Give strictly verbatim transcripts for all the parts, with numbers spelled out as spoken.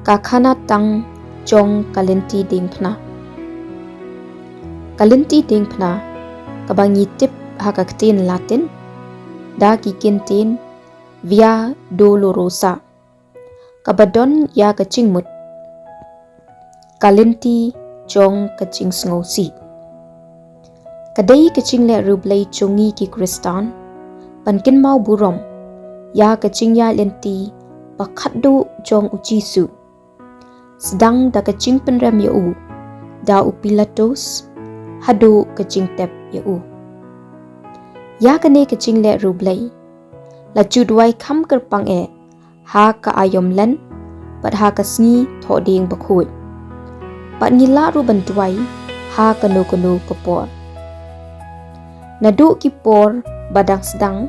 Ka khana tang jong ka lynti diengphna. Ka lynti diengphna, kaba ngi tip ha ka ktien Latin da ki kyntien Via Dolorosa, kaba don ïa ka jingmut, ka lynti jong ka jingsngewsih. Ka dei ka jingleh riewblei jong ngi ki Khristan ban kynmaw burom ïa ka jingïaid lynti ba khatduh jong U Jisu, sdang da ka jingpynrem ïa u da u Pilatus haduh ka jingtep ïa u. Ïa kane ka jingleh riewblei la ju duwai kham kyrpang eh ha ka aïom len bad ha ka sngi Thohdieng Bakhuid. Bad ngi lah ruh ban duwai ha kano kano ka por. Naduh ki por ba dang sdang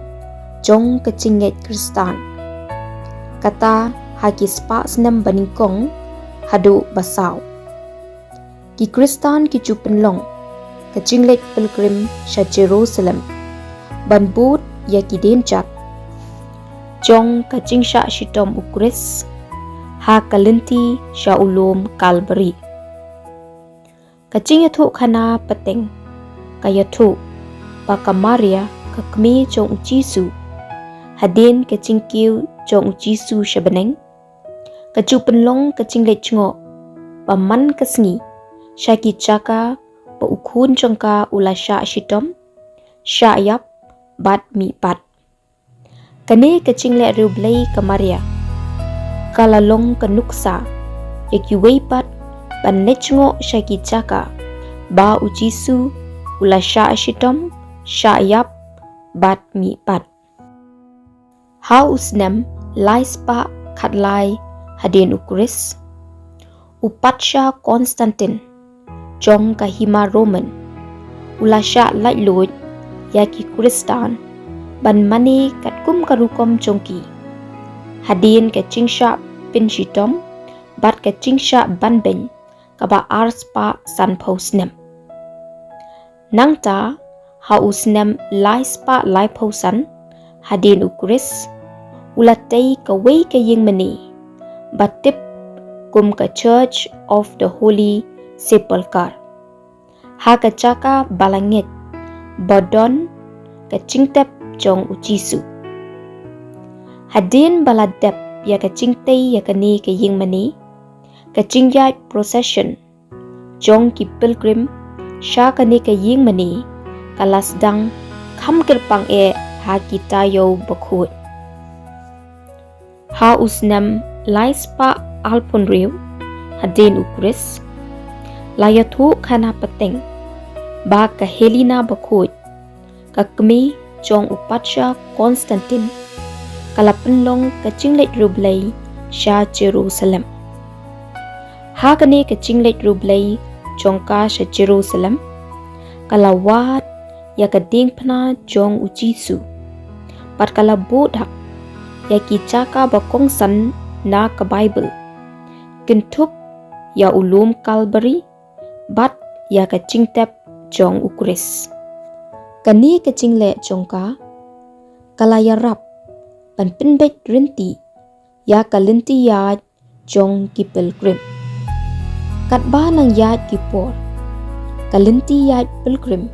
jong ka jingngeit Khristan, kata ha ki spah snem ba nyngkong haduh ba saw, ki Khristan ki ju pynlong ka jingleit pilgrim sha Jerusalem ban bud ïa ki dienjat jong ka jingshah shitom U Khrist ha ka lynti sha u lum Kalbari. Ka jingïathuhkhana pateng ka ïathuh ba ka Maria, ka kmie jong U Jisu, hadien ka jingkiew jong U Jisu sha bneng, ka ju pynlong ka jingleit jngoh ba man ka sngi sha ki jaka ba u khun jong ka u la shah shitom, shah ïap bad mihpat. Kane ka jingleh riewblei ka Maria ka la long ka nuksa ïa kiwei pat ban leit jngoh sha ki jaka ba U Jisu u la shah shitom, shah ïap bad mihpat. Ha u snem lai spah khatlai hadien U Khrist, u Patsha Constantine jong ka hima Roman u la shah laitluid ïa ki Khristan ban mane katkum ka rukom jong ki, hadien ka jingshah pynshitom bad ka jingshah banbeiñ kaba ar spah sanphew snem. Nangta ha u snem lai spah laiphew san hadien U Khrist, u la tei kawei ka ïingmane ba tip kum ka Church of the Holy Sepulchre ha ka jaka ba la ngeit ba don ka jingtep jong U Jisu. Hadien ba la dep ïa ka jingtei ïa kane ka ïingmane, ka jingïaid procession jong ki pilgrim sha kane ka ïingmane ka la sdang kham kyrpang eh ha ki taïew bakhuid. Ha u snem lai spah arphew hynriew hadien U Khrist, la ïathuhkhana pateng ba ka Helena Bakhuid, ka kmie jong u Patsha Constantine, ka la pynlong ka jingleit riewblei sha Jerusalem. Ha kane ka jingleit riewblei jong ka sha Jerusalem, ka la wad ïa ka diengphna jong U Jisu bad ka la buh dak ïa ki jaka ba kongsan na ka Baibl, kynthup ïa u lum Kalbari bad ïa ka jingtep jong U Khrist. Kane ka jingleh jong ka ka la ïarap ban pynbeit rynti ïa ka lynti ïaid jong ki pilgrim. Katba nang ïaid ki por, ka lynti ïaid pilgrim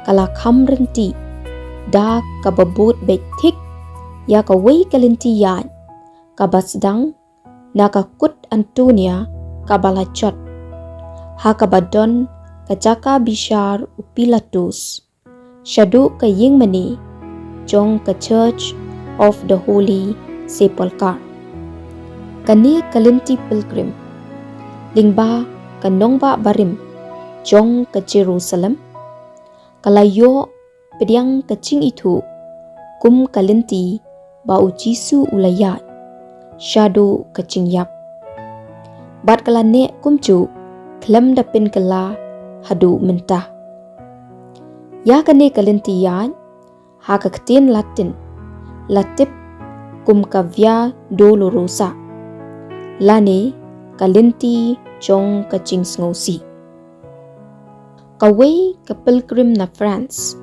ka la kham rynti da kaba bud beit thik ïa kawei ka lynti ïaid kaba sdang na ka kut Antonia kaba la jot ha kaba don ka jaka bishar u Pilatus, shaduh ka ïingmane jong ka Church of the Holy Sepulchre. Kane ka lynti pilgrim lyngba ka nongbah barim jong ka Jerusalem ka la ïoh pdiang ka jingithuh kum ka lynti ba U Jisu u la ïaid shaduh ka jingïap, bad ka la neh kumjuh khlem da pynkylla haduh mynta. Ïa kane ka lynti ïaid ha ka ktien Latin la tip kum ka Via Dolorosa, lane ka lynti jong ka jingsngewsih. Kawei ka pilgrim na France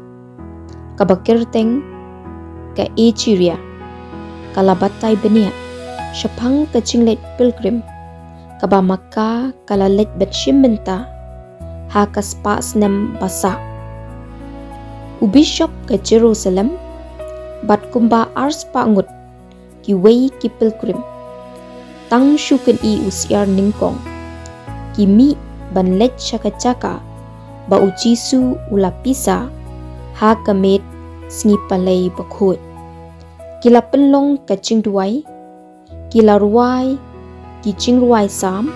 kaba kyrteng ka Egeria ka la batai bniah shaphang ka jingleit pilgrim kaba ma ka ka la leit ban shim bynta ha ka spah snem ba sah. U bishop ka Jerusalem bad kumba arspah ngut kiwei ki pilgrim, tang shu khyndai u syiar nyngkong, ki mih ban leit sha ka jaka ba u Jisu u la pisa ha ka miet Sngi Palei Bakhuid. Ki la pynlong ka jingduwai, ki la rwai ki jingrwai Salm,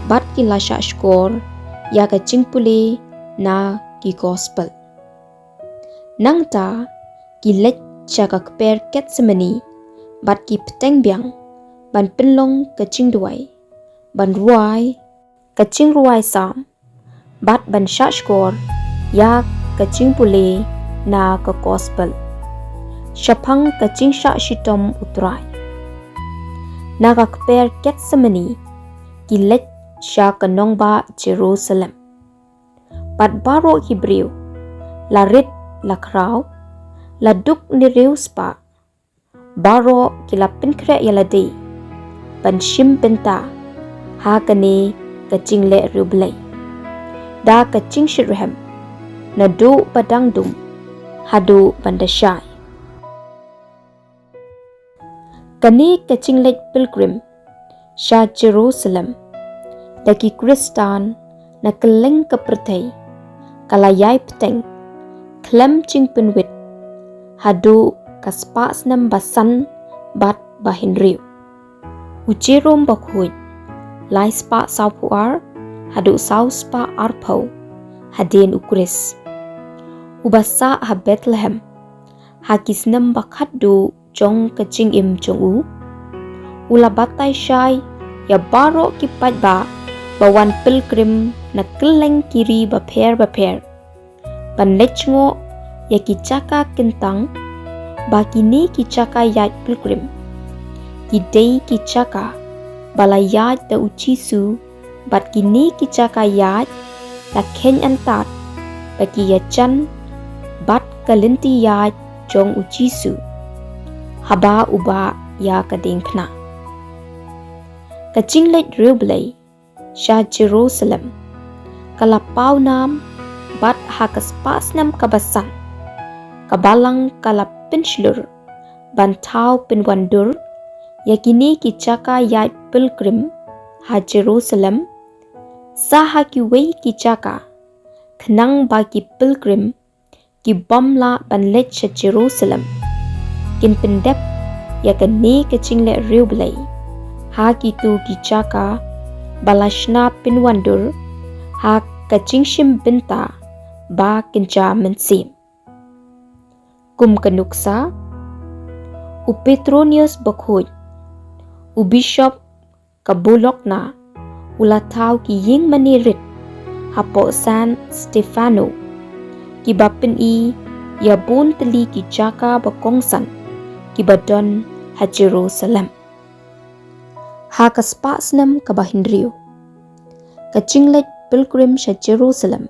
bad ki la shahshkor ïa ka jingpule na ki Gospel. Nangta ki leit sha ka kper Gethsemane bad ki bteng biang ban pynlong ka jingduwai, ban rwai ka jingrwai Salm, bad ban shahshkor ïa ka jingpule na ka Gospel shaphang ka jingshah shitom U Trai. Na ka kper Gethsemane ki leit sha ka nongbah Jerusalem. Bad baroh ki briew, la rit la khraw, la duk ne riewspah, baroh ki la pynkhreh ïa lade ban shim bynta ha kane ka jingleh riewblei da ka jingshitrhem, naduh ba dang dum haduh ban da shai. Kane ka jingleit pilgrim sha Jerusalem da ki Khristan na kylleng ka pyrthei ka la ïai bteng khlem jingpynwit haduh ka spah snem ba san bad ba hynriew. U Jerome Bakhuid, lai spah sawphew ar haduh saw spah arphew hadien U Khrist, uba sah ha Bethlehem ha ki snem ba khatduh jong ka jingim jong u, u la batai shai ïa baroh ki paidbah ba wan pilgrim na kylleng ki ri bapher bapher ban leit jngoh ïa ki jaka kyntang, ba kine ki jaka ïaid pilgrim ki dei ki jaka ba la ïaid da U Jisu, bad kine ki jaka ïaid la kheiñ antad ba ki ïajan bad ka lynti ïaid jong U Jisu haba u bah ïa ka diengphna. Ka jingleit riewblei sha Jerusalem ka la paw nam, bad ha ka spah snem kaba san ka Balang ka la pynshlur ban thaw pynwandur ïa kine ki jaka ïaid pilgrim ha Jerusalem, sa ha kiwei ki jaka, khnang ba ki pilgrim ki bym lah ban leit sha Jerusalem kin pyndep ïa kane ka jingleh riewblei ha kito ki jaka ba la shna pynwandur ha ka jingshim bynta ba kynja mynsiem. Kum ka nuksa, u Petronius Bakhuid, u bishop ka Bologna, u la thaw ki ïing mane rit hapoh San Stefano, kiba pyni ïa bun tylli ki jaka ba kongsan kiba don ha Jerusalem. Ha ka spah snem kaba hynriew, ka jingleit pilgrim sha Jerusalem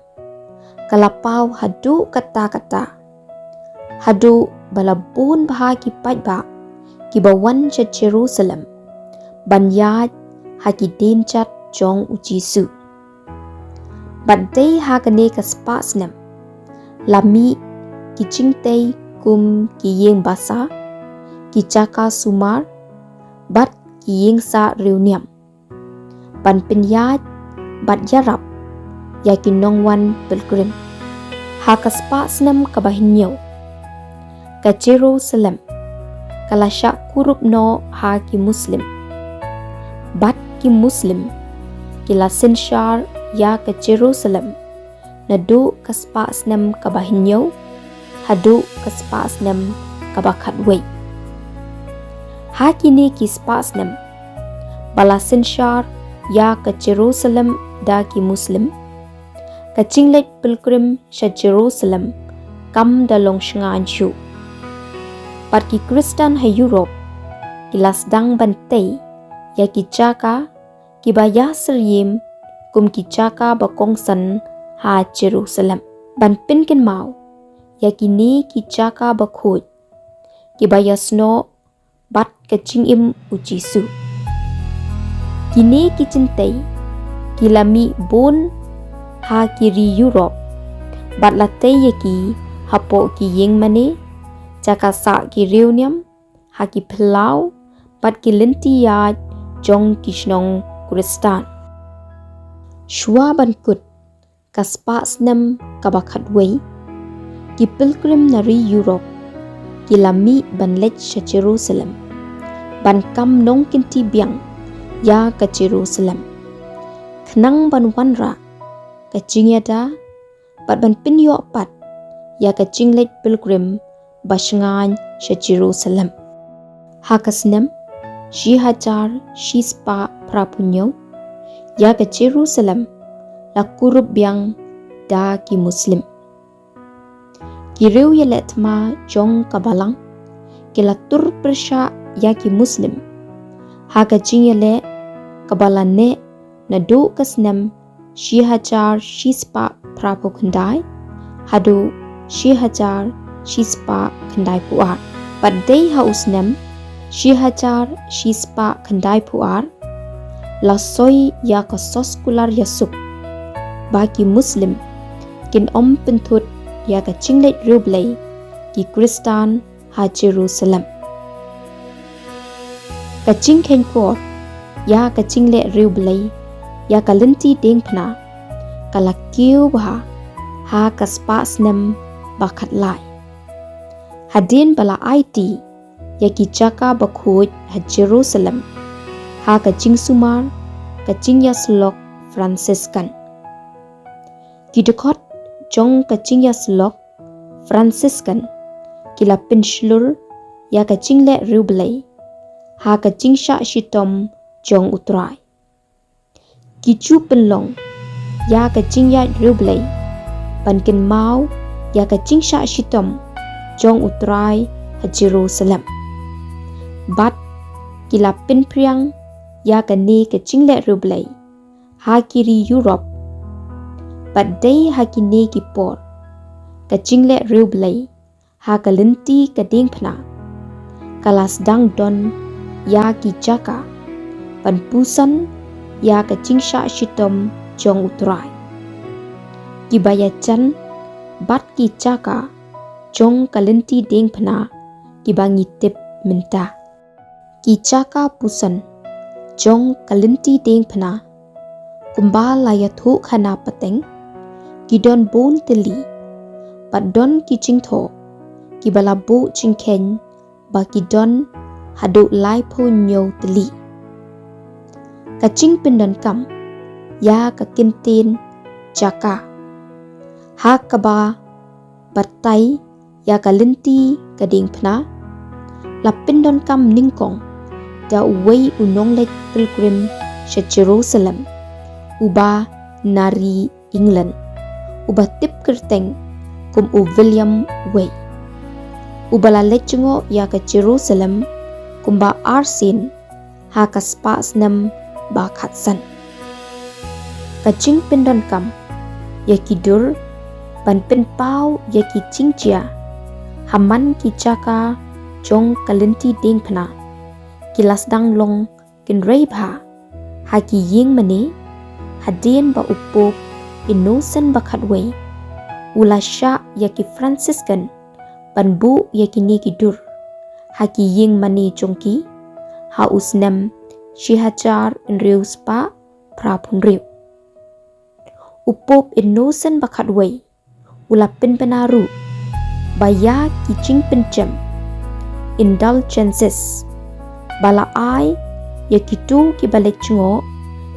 ka la paw haduh katta katta, haduh ba la bun bha ki paidbah kiba wan sha Jerusalem ban ïaid ha ki dienjat jong U Jisu. Bad dei ha kane ka spah snem la mih ki jingtei kum ki ïing basa, ki jaka sumar, bad ki ïing sah riewniam, ban pynïaid bad ïarap ïa ki nongwan pilgrim. Ha ka spah snem kaba hynñiew, ka Jerusalem ka la shah kurup noh ha ki Muslim, bad ki Muslim ki la synshar ïa ka Jerusalem naduh ka spah snem kaba hynñiew haduh ka spah snem kaba khatwei. Ha kine ki spah snem ba la synshar ïa ka Jerusalem da ki Muslim, ka jingleit pilgrim sha Jerusalem kam da long shngaiñ shuh. Bad ki Khristan ha Europe ki la sdang ban tei ïa ki jaka kiba ïasyriem kum ki jaka ba kongsan ha Jerusalem, ban pynkynmaw ïa kine ki jaka bakhuid kiba ïasnoh bad ka jingim U Jisu. Kine ki jingtei ki la mih bun ha ki ri Europe, bad la tei ïa ki hapoh ki ïing mane, jaka sah ki riewniam, ha ki phyllaw, bad ki lynti ïaid jong ki shnong Khristan. Shuwa ban kut ka spah snem kaba khatwei, ki pilgrim na ri Europe ki la mih ban leit sha Jerusalem, ban kam nongkynti biang ïa ka Jerusalem, khnang ban wanrah ka jingïada bad ban pynïoh pat ïa ka jingleit pilgrim ba shngaiñ sha Jerusalem. Ha ka snem shi hajar shi spah phra phew hynñiew, ïa ka Jerusalem la kurup biang da ki Muslim. Ki riew ïaleh thma jong ka balang ki la tur pyrshah ïa ki Muslim ha ka jingïaleh kaba la neh naduh ka snem shi hajar shi spah phra phew khyndai haduh shi hajar shi spah khyndai phew ar. Bad dei ha u snem shi hajar shi spah khyndai phew ar la soi ïa ka soskular ïasuk ba ki Muslim kin ym pynthut ïa ka jingleit riewblei ki Khristan ha Jerusalem. Ka jingkheiñ por ïa ka jingleh riewblei ïa ka lynti diengphna ka la kiew bha ha ka spah snem ba khatlai, hadien ba la aiti ïa ki jaka bakhuid ha Jerusalem ha ka jingsumar ka jingïasyllok Franciscan. Ki dkhot jong ka jingïasyllok Franciscan ki la pynshlur ïa ka jingleh riewblei ha ka jingshah shitom jong U Trai. Ki ju pynlong ïa ka jingïaid riewblei ban kynmaw ïa ka jingshah shitom jong U Trai ha Jerusalem. Bad ki la pynphriang ïa kane ka jingleh riewblei ha ki ri Europe. Bad dei ha kine ki por ka jingleh riewblei ha ka lynti ka diengphna ka la sdang don ïa ki jaka ban puson ïa ka jingshah shitom jong U Trai. Kiba ïajan bad ki jaka jong ka lynti diengphna kiba ngi tip mynta. Ki jaka puson jong ka lynti diengphna kumba la ïathuh khana pateng ki don bun tylli, bad don ki jingthoh kiba la buh jingkheiñ ba ki don haduh laiphew hynñiew tylli. Ka jingpyndonkam ïa ka kyntien jaka ha kaba batai ïa ka lynti ka diengphna la pyndonkam nyngkong da uwei u nongleit pilgrim sha Jerusalem uba na ri England, uba tip kyrteng kum u William Whyte, uba la leit jngoh ïa ka Jerusalem kumba arsien ha ka spah snem ba khatsan. Ka jingpyndonkam ïa ki dur ban pynpaw ïa ki jingjia ha man ki jaka jong ka lynti diengphna ki la sdang long kynrei bha ha ki ïing mane, hadien ba u Pope Innocent ba khatwei u la shah ïa ki Franciscan ban buh ïa kine ki dur ha ki ïing mane jong ki ha u snem shi hajar hynriew spah phra phew hynriew. U Pope Innocent ba khatwei u la pynbna ruh ba ïa ki jingpynjem, indulgences, ba la ai ïa kito kiba leit jngoh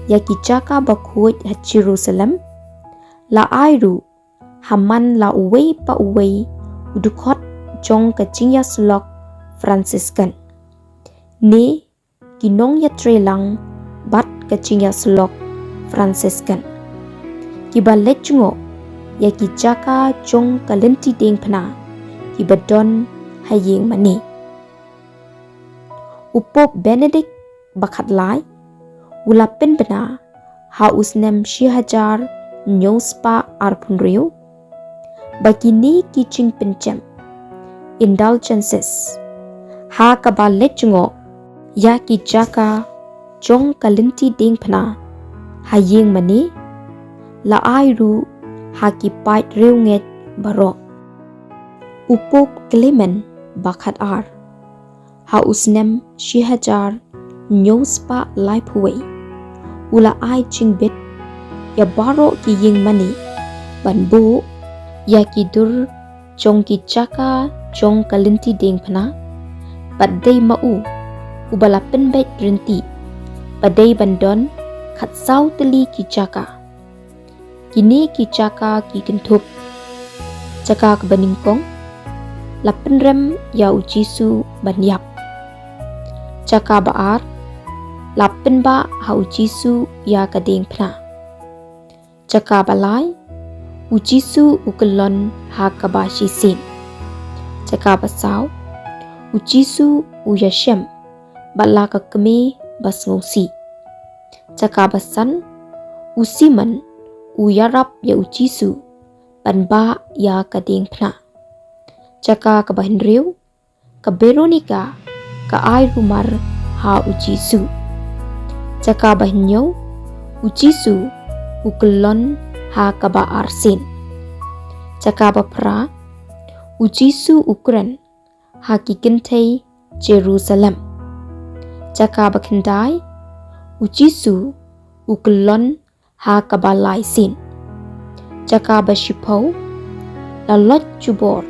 ïa ki jaka bakhuid ha Jerusalem, la ai ruh ha man la uwei pa uwei u dkhot jong ka jingïasyllok Franciscan ne ki nongïatreilang bad ka jingïasyllok Franciscan kiba leit jngoh ïa ki jaka jong ka lynti diengphna kiba don ha ïing mane. U Pope Benedict ba khatlai u la pynbna ha u snem shi hajar hynñiew spah arphew hynriew ba kine ki jingpynjem, indulgences, ha kaba leit jngoh ïa ki jaka jong ka lynti diengphna ha ïing mane, la ai ruh ha ki paid riewngeit baroh. U Pope Clement ba khatar, ha u snem shi hajar hynñiew spah laiphew wei, u la ai jingbit ïa baroh ki ïing mane ban buh ïa ki dur jong ki jaka jong ka lynti diengphna, bad dei ma u uba la pynbeit ryntih ba dei ban don khatsaw tylli ki jaka. Kine ki jaka ki kynthup: jaka kaba nyngkong, la pynrem ïa u Jisu ban ïap. Jaka ba ar, la pynbah ha u Jisu ïa ka diengphna. Jaka ba lai, u Jisu u kyllon ha kaba shisien. Jaka ba saw, u Jisu u ïashem bad la ka kmie ba sngewsih. Jaka ba san, u Simon u ïarap ïa u Jisu ban bah ïa ka diengphna. Jaka kaba hynriew, ka Veronika ka ai rumar ha u Jisu. Jaka ba hynñiew, u Jisu u kyllon ha kaba arsien. Jaka ba phra, u Jisu u kren ha ki kynthei Jerusalem. Jaka ba khyndai, u Jisu u kyllon ha kaba lai sien. Jaka ba shiphew, la loit jubor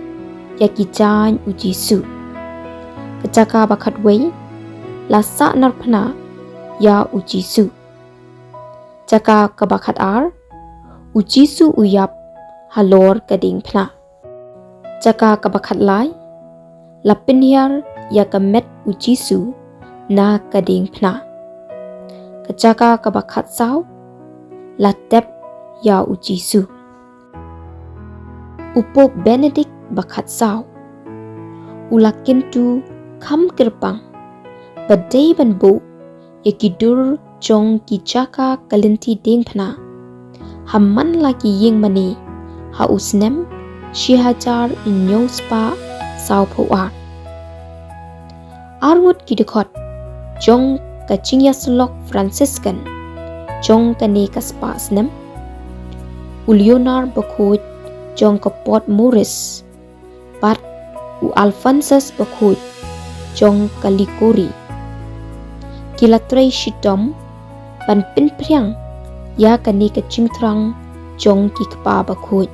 ïa ki jaiñ u Jisu. Ka jaka ba khatwei, la sahnarphna ïa u Jisu. Jaka kaba khatar, u Jisu u ïap halor ka diengphna. Jaka kaba khatlai, la pynhiar ïa ka met u Jisu na ka diengphna. Ka jaka kaba khatsaw, la tep ïa u Jisu. U Pope Benedict ba khatsaw, u la kyntu kham kyrpang ba dei ban buh ïa ki dur jong ki jaka ka lynti diengphna ha man la ki ïing mane ha u snem shi hajar hynñiew spah sawphew ar. Arngut ki dkhot jong ka jingïasyllok Franciscan jong kane ka spah snem, u Leonard Bakhuid jong ka Port Maurice bad u Alphonsus Bakhuid jong ka Liguria, ki la trei shitom ban pynphriang ïa kane ka jingthrang jong ki kpa bakhuid.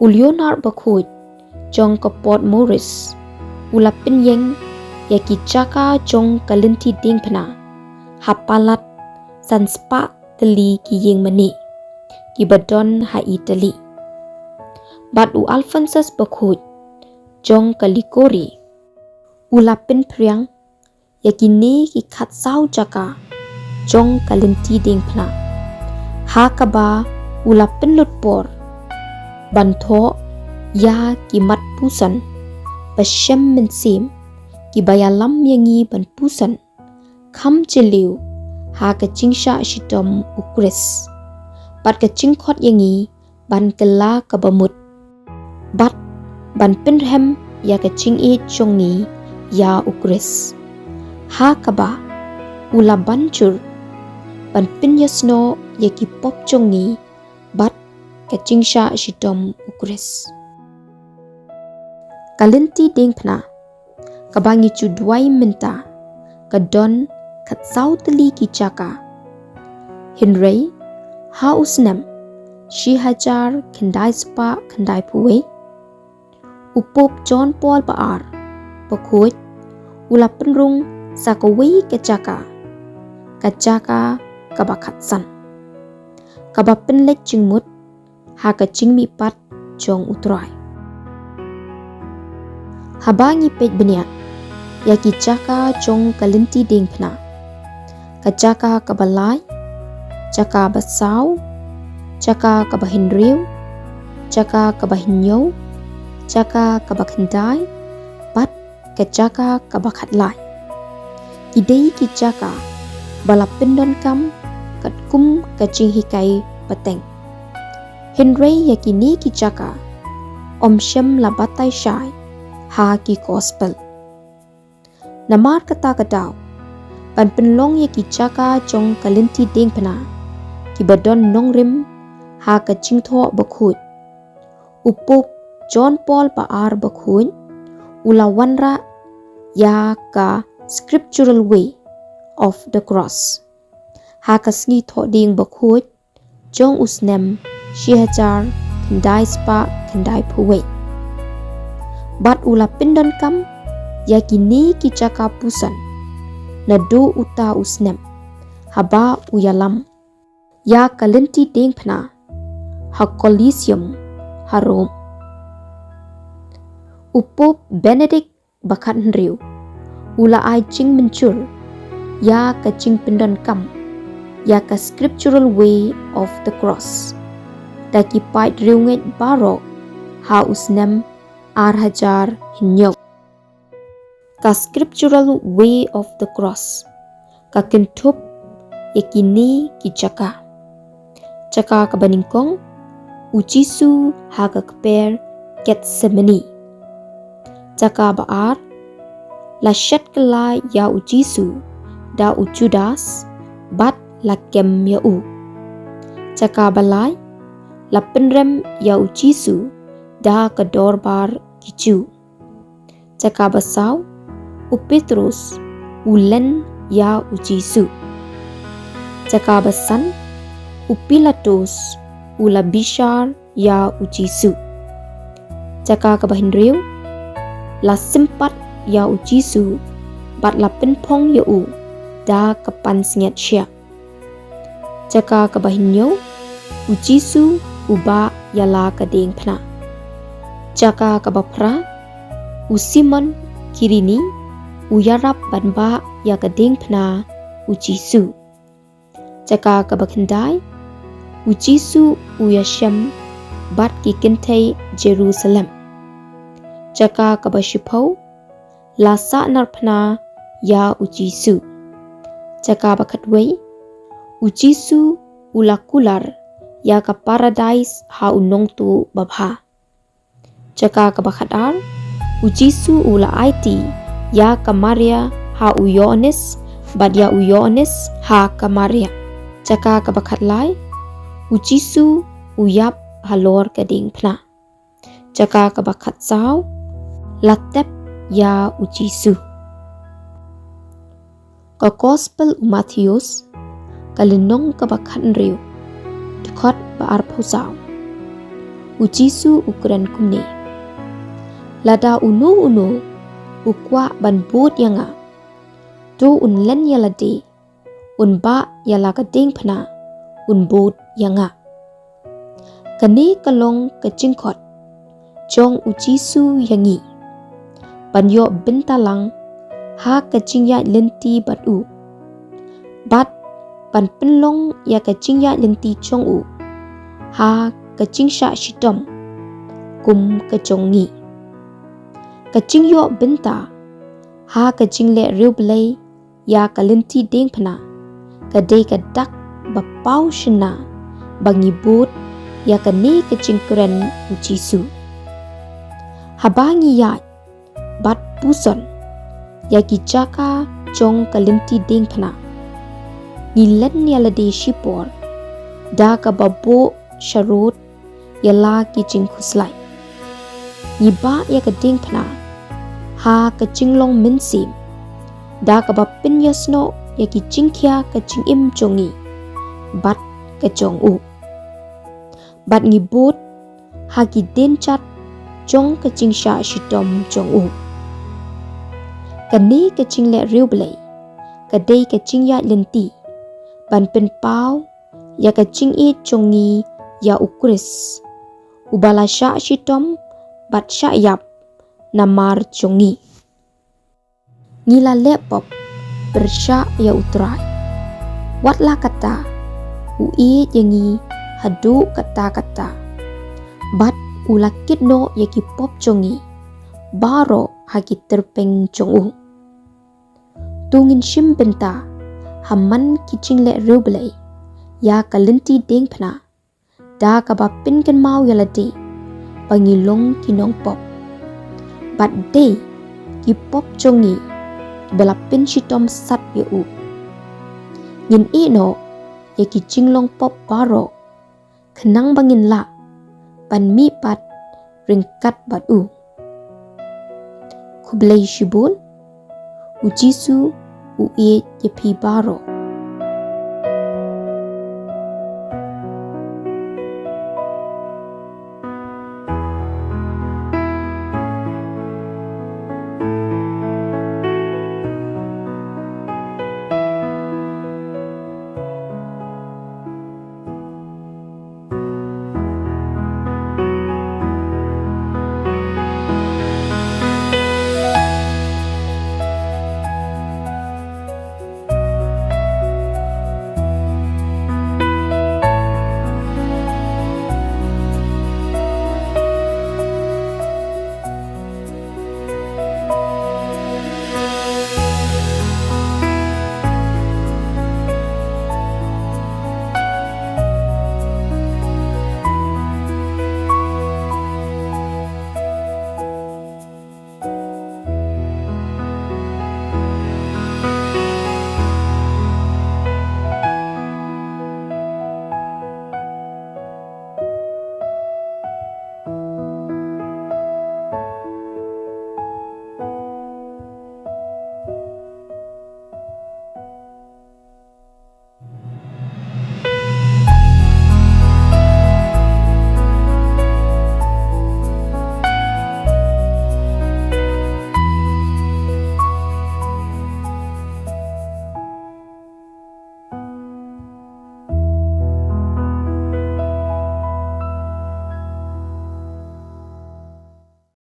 U Leonard Bakhuid jong ka Port Maurice u la pynïeng ïa ki jaka jong ka lynti diengphna ha palat san spah tylli ki ïing mane kiba don ha Italy. Bad u Alphonsus Bakhuid jong ka Liguria u la pynphriang ïa kine ki khatsaw jaka jong ka lynti diengphna, ha kaba u la pynlut por ban thoh ïa ki mat puson ba shem mynsiem kiba ïalam ïa ngi ban puson kham jylliew ha ka jingshah shitom u Khrist bad ka jingkhot ïa ngi ban kylla kaba mut bad ban pynrhem ïa ka jingïeit jong ngi ïa u Khrist, ha kaba u la ban jur ban pynïasnoh ïa ki pop jong ngi bad ka jingshah shitom u Khrist. Ka lynti diengphna kaba ngi ju duwai mynta ka don khatsaw tylli ki jaka. Hynrei ha u snem shi hajar khyndai spah khyndaiphew wei, u Pope John Paul ba ar bakhuid u la pynrung sa kawei ka jaka, ka jaka kaba khatsan, kaba pynleit jingmut ha ka jingmihpat jong u Trai. Haba ngi peit bniah ïa ki jaka jong ka lynti diengphna, ka jaka kaba lai, jaka ba saw, jaka kaba hynriew, jaka kaba hynñiew, jaka kaba khyndai bad ka jaka kaba khatlai, ki dei ki jaka ba la pyndonkam katkum ka jinghikai pateng. Hynrei ïa kine ki jaka ym shym la batai shai ha ki gospel. Namar kata ka daw, Ban pynlong ïa ki jaka jong ka lynti diengphna kiba don nongrim ha ka jingthoh bakhuid. U Pope John Paul ba ar bakhuid u la wanrah ïa ka Scriptural Way of the Cross ha ka sngi Thohdieng bakhuid jong u snem shi hajar khyndai spah khyndai phew wei. Bad u la pyndonkam ïa kine ki jaka puson naduh uta u snem haba u ïalam ïa ka lynti diengphna ha Colosseum ha Rome. U Pope Benedict ba khathynriew u la ai jingmynjur ïa ka jingpyndonkam ïa ka Scriptural Way of the Cross da ki paid riewngeit baroh ha u snem ar hajar hynñiew. Ka Scriptural Way of the Cross ka kynthup ïa kine ki jaka. Jaka kaba nyngkong, u Jisu ha ka kper Gethsemane. Jaka ba ar, la shet kylla ïa u Jisu da u Judas bad la kem ïa u. Jaka ba lai, la pynrem ïa u Jisu da ka dorbar ki Jiw. Jaka ba saw, u Petrus u len ïa u Jisu. Jaka ba san, u Pilatus u la bishar ïa u Jisu. Jaka kaba hynriew, la sympat ïa u Jisu bad la pynphong ïa u da ka pansngiat shiah. Jaka kaba hynñiew, u Jisu u bah ïa la ka diengphna. Jaka kaba phra, u Simon Kirini u ïarap ban bah ïa ka diengphna u Jisu. Jaka kaba khyndai, u Jisu u ïashem bad ki kynthei Jerusalem. Jaka kaba shiphew, la sahnarphna ïa u Jisu. Jaka ba khatwei, u Jisu u la kular ïa ka paradais ha u nongtuh babha. Jaka kaba khatar, u Jisu u la aiti ïa ka Maria ha u Ïoannis, bad ïa u Ïoannis ha ka Maria. Jaka kaba khatlai, u Jisu u ïap halor ka diengphna. Jaka kaba khatsaw, la tep ïa u Jisu. Ka Gospel u Mathaios, ka lynnong kaba khathynriew, dkhot ba arphew saw. U Jisu u kren kumne: Lada uno uno u kwah ban bud ïa nga, to un len ïa lade, un bah ïa la ka diengphna, un bud ïa nga. Kane ka long ka jingkhot jong u Jisu ïa ngi, ban ïoh bynta lang ha ka jingïaid lynti bad u, bad ban pynlong ïa ka jingïaid lynti jong u ha ka jingshah shitom kum ka jong ngi. Ka jingïoh bynta ha ka jingleh riewblei ïa ka lynti diengphna ka dei ka dak ba paw shynna ba ngi bud ïa kane ka jingkren u Jisu. Haba ngi ïaid bad puson ïa ki jaka jong ka lynti diengphna, ngi len ïa lade shipor da kaba buh sharud ïa la ki jingkhuslai. Ngi bah ïa ka diengphna ha ka jinglong mynsiem da kaba pynïasnoh ïa ki jingkhia ka jingim jong ngi bad ka jong u. Bad ngi bud ha ki dienjat jong ka jingshah shitom jong u. Kane ka jingleh riewblei ka dei ka jingïaid lynti ban pynpaw ïa ka jingïeit jong ngi ïa u Khrist, uba la shah shitom bad shah ïap namar jong ngi. Ngi la leh pop pyrshah ïa u Trai. Wat la katta, u ïeit ïa ngi haduh katta katta, bad u la kit noh ïa ki pop jong ngi baroh ha ki tyrpeng jong u. To ngin shim bynta ha man ki jingleh riewblei ïa ka lynti diengphna da kaba pynkynmaw ïa lade ba ngi long ki nongpop, bad dei ki pop jong ngi kiba la pynshitom sat ïa u. Ngin ïehnoh ïa ki jinglong pop baroh, khnang ba ngin lah ban mihpat ryngkat bad u. Khublei shibun. U Jisu u ïeit ïa phi baroh.